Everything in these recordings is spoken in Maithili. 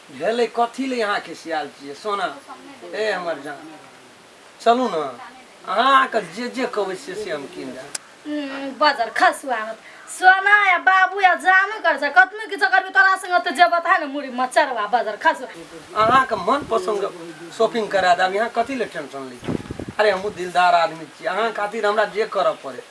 भेलै कथी ले अहाँ खिसियाल छियै सोना ए हमर जान चलू ने अहाँके जे जे कहबै से से हम कीन देब। बजर खसुआ सोना या बाबू या जानू कर छै कतनो किछो करबी तोरा संग तऽ जेबो तऽ ने मुड़ी मचरवा बजर खसुआ। अहाँके मन पसन्द शॉपिंग करा देब, यहाँ कथी ले टेंशन लै छी? अरे हमहूँ दिलदार आदमी छी, अहाँ खातिर हमरा जे करऽ पड़े।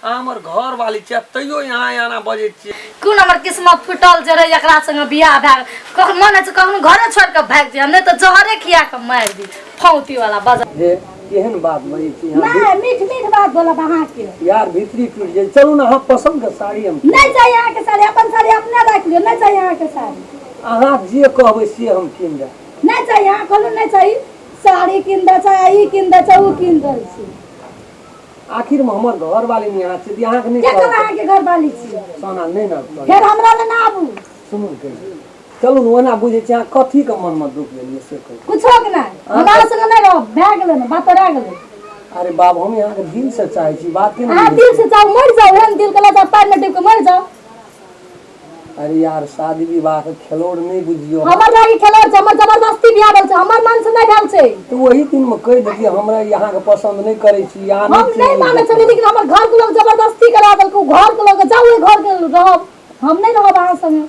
अहाँ हमर घर वाली छियै तैयो यहाँ एना बजै छियै। कोन हमर किस्मत फुटल जे रहै एकरा संगे बियाह भए गेल। कखन मन होइ छै कखनो घरे छोड़ि कऽ भागि जाइ, नहि तऽ जहरे खिया कऽ मारि दी फौती वाला बजर। हे केहन बात बजै छी अहाँ? नहि, मीठ मीठ बात बोलब अहाँके। यार भीतरी टूटि जाइ। चलू ने अहाँ पसन्द के साड़ी हम नहि चाही अहाँके साड़ी, अपन साड़ी अपने राखि लियौ, नहि चाही अहाँके साड़ी। अहाँ जे कहबै से हम कीन देब। नहि चाही, अहाँ कहलहुँ नहि चाही, साड़ी कीन दै छै, ई कीन दै छै, ओ कीन दै छै। आखिर में हमर घर वाली नहीं अहाँ छी अहाँ के नहीं के कहल अहाँ के घर वाली छी? सोना नहीं ना कहल। फेर हमरा लग ना आबू। सुनू ने कहियो। चलू ने ओना बुझै छी अहाँ कथी के मन में दुख गेलियै से कहू। कुछो के नहीं, हमरा संग नहीं रहब, भए गेलै ने, बात रह गेलै। अरे बाप, हम अहाँ के दिल से चाहै छी, बात के नहीं अहाँ दिल से चाहू मरि जाउ, एहन दिल के लऽ जाउ पानि में डूबि के मरि जाउ। अरे यार शादी विवाह के खेलौड़ नहीं बुझियो। हमर लागी खेलौड़ छै, हमर जबरदस्ती बियाह भेल छै, हमर मन से नहीं भेल छै। तो वही दिन में कह देती हमरा यहाँ के पसंद नहीं करे छी, यहाँ हम नहीं नहीं माने छलियै, लेकिन हमर घर के लोग जबरदस्ती करा देलकै, उ घर के लोग जाउ ओहि घर के रहब, हम नहीं रहब अहाँ संगे।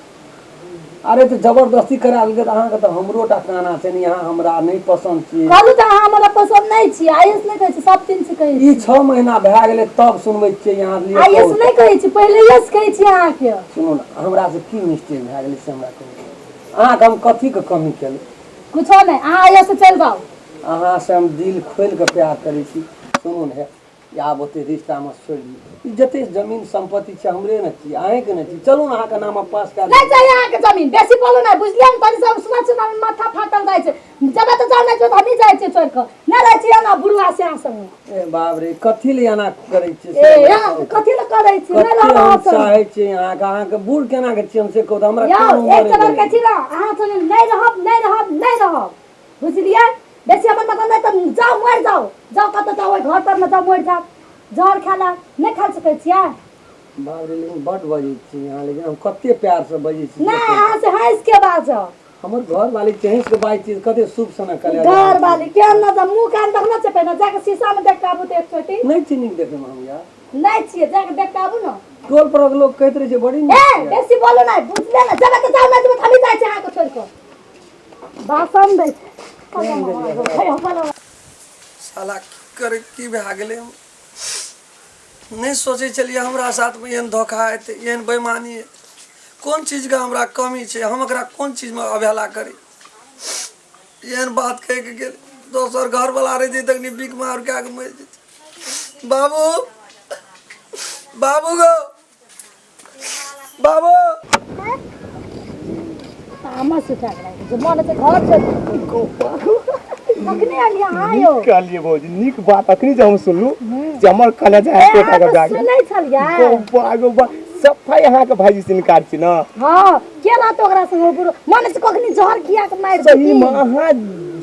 अरे तो जबरदस्ती करा देलकै तऽ अहाँके तऽ हमरो टा काना छै ने, यहाँ हमरा नहीं पसंद छी। कहलहुँ तऽ अहाँ हमरा पसंद नहीं छी, आइए से नहीं कहै छी, सब दिन से कहै छी। ई 6 महीना भए गेलै तब सुनबै छियै यहाँ लिए। आइए से नहीं कहै छी, पहिलैये से कहै छी अहाँके। सुनू ने, हमरा से की मिस्टेक भए गेलै से हमरा कहू। अहाँके हम कथीके कमी केलहुँ? कुछो नहि, अहाँ आइए से चलि जाउ। अहाँ से हम दिल खोलि कऽ प्यार करै छी। सुनू ने, आब ओते रिश्ता मत छोड़ि दियौ। ई जते जमीन संपत्ति छै हमरे ने छी, अहेंके ने छी। चलू ने अहाँके नाम पास कए नहि चाही अहाँके जमीन, बेसी बोलू नहि, बुझलियै ने? तनी सब सुना सुना माथा फाटल जाइ छै। जबे तऽ जाउ, नहि जाउ तऽ हमही जाइ छियै छोड़ि कऽ। नहि रहै छियै ने बुढ़वा से अहाँ संगे। ए बाप रे, कथी ले एना करै छियै से? ए अहाँ कथी ले करै छी? नहि कते रहब हम अहाँ संगे। चाहै छियै अहाँके, अहाँके बूढ़ केना के छियै हम से कहू तऽ हमरा यौ कोन उमर एक चबर भेलै? कहै छी ने, अहाँ संगे नहि रहब, नहि रहब, नहि रहब, बुझलियै? बेसी अपन मतलब नहि तऽ जाउ मरि जाउ, जाउ कतऽ जाउ, ओहि घर पर मे जाउ मरि जाउ, जहर खाय लए नहि खा सकै छियै? बाप रे, लेकिन बड बजै छी अहाँ, लेकिन हम कते प्यार से बजै छी। नहि, अहाँ से हँसि के बाजब। हमर घर वाली छै हँसि के बाजै छी, कते शुभ सनक कले घर वाली केहन न जा, मुँह कान देखने छै? पहिने जाके शीशा में देख के आबू तऽ एक चोटी। नहि छी नीक देखै मे हम यार? नहि छियै, जाके देख के आबू ने। टोल पर लोग कहैत रहै छै बड़ी नीक ए छियै। बेसी बोलू नहि, बुझलियै ने? जेबै तऽ जाउ, नहि जेबै तऽ हमही जाइ छी अहाँके छोड़ि कऽ। भाषण दै छै। साला की करे की भए गेलै? हम नहि सोचै छलियै हमरा साथमे एहन धोखा हेतै, एहन बेईमानी हेतै। कोन चीजके हमरा कमी छै? हम एकरा कोन चीजमे अवहेला करी? एहन बात कहिके गेल। दोसर घरवला रहितै तखनी बिख मार कए कऽ मरि जेतै। बाबू, बाबू गो बाबू, तामस उठा के राखि छै, मन छै घर छै। कखने एलियै अहाँ यौ? नीक कहलियै भौजी, नीक बात अखनी जे हम सुनलू जे हमर कलेजा ए, एते अहाँ टाका तऽ भए गेल। सुनै छलियै? गौबा गौबा सफाइ अहाँके भाईजी से इनकार छी ने। हँ, के रहतौ ओकरा संग? बुढ़ मन छै कखनी जहर खिया के मारि सही देती। मे अहाँ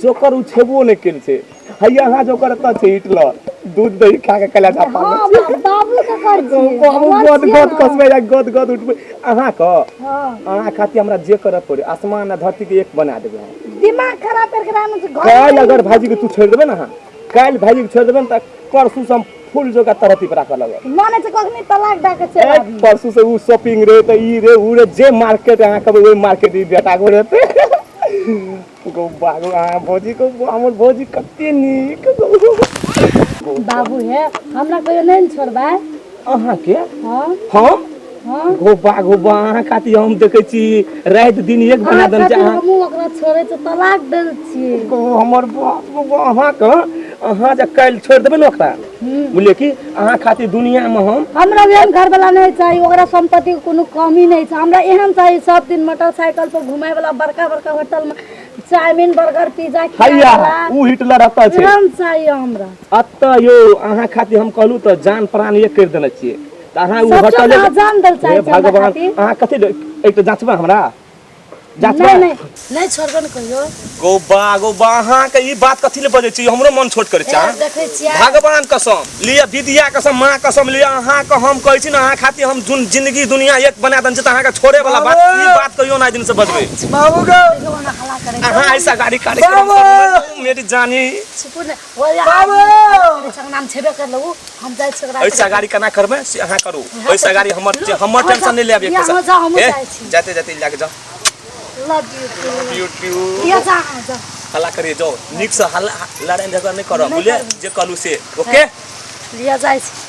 जोकर उ छेबो नहि केल छै। हैया अहाँ जोकर एतऽ छै हिटलर, दूध दही खा के कलेजा हँ पालने छै। बाबू के कर छियै, बाबू हमर गद छियै गद ने। कसबै या गद गद उठबै अहाँके। हँ, अहाँ खातिर हमरा जे करऽ पड़े, आसमान आ धरती के एक बना देबै हम। दिमाग खराब करके राखने छै घर। काल्हि अगर भाईजी के तू छोड़ि देबै ने, अहाँ काल्हि भाईजी के छोड़ि देबै ने तऽ परसू से हम फूल जोका तरहती पर राखऽ लगब। मन छै कखनी तलाक दऽ के चलि एक आबी। परसू से उ शॉपिंग रे तऽ ई रे उ रे, जे मार्केट अहाँ कहबै ओहि मार्केट ई बेटा को रहतै। गौ बाबू, अहाँ भौजी को, हमर भौजी कते नीक। बाबू हे, हमरा कहियो नहि ने छोड़बै? अहाँके? हँ। हम? हँ। गोबा गोबा, अहाँ खातिर हम देखै छी राति दिन एक बना अहाँ देने छी। खातिर अहाँ हमहूँ ओकरा छोड़ै छी, तलाक देल छियै। गो हमर बाप गो, अहाँके अहाँ जे काल्हि छोड़ि देबै ने ओकरा, बुझलियै कि अहाँ खातिर दुनियामे हम हमरा एहन घरवला नहि चाही। ओकरा सम्पत्तिके कोनो कमी नहि छै, हमरा एहन चाही सब दिन मोटरसाइकिल पर घुमै वाला, बड़का बड़का होटल में चाउमीन बर्गर पिज्जा हैया खियाए उ हिटलर एतऽ छै। एहन चाही हमरा। एतऽ यौ अहाँ खातिर हम कहलहुँ तऽ जान प्राण एक करि देने छियै तऽ अहाँ ओ सचो होटल में अहाँ जान देल चाहै हे छी हमरा भगवान खातिर? अहाँ कथी एक तऽ जाँचबै हमरा नहि नहि नहि छोड़बे ने कहियो। गो बा गो बा, अहाँके ई बात कथी ले बजै छी? हमरो मन छोट करै छी अहाँ। देखै छियै। भगवान कसम लिअ, विद्या कसम, माँ कसम लिअ, अहाँके हम कहै छी ने, अहाँ खातिर हम जिंदगी दुनिया एक बना देने छी, तऽ अहाँके छोड़े वाला बात ई बात कहियो ना दिन से बजबै। बाबू गो, ओना हल्ला करै छै। अहाँ ऐसा गाड़ी कार्यक्रम बाबू! करू, मेरी जानी। सुपुर ने ओ बाबू! नाम छेबे करलहुँ, हम जाइ छी ओकरा। ऐसा गाड़ी केना करबै से अहाँ करू, ऐसा गाड़ी हमर हमर टेंशन नहि लेब एक यहाँ पैसा। जाउ, हमहूँ ए, जाइ छी। जाते जाते लए के जाउ। Love U to. यूट्यूब लिअ, जा अहाँ जाउ। हल्ला करिए जाओ, नीक से हल्ला, लड़ाई झगड़ा नहि करब। नहि बुझलियै? करबै। जे कहलू से ओके। लिअ, जाइ छी।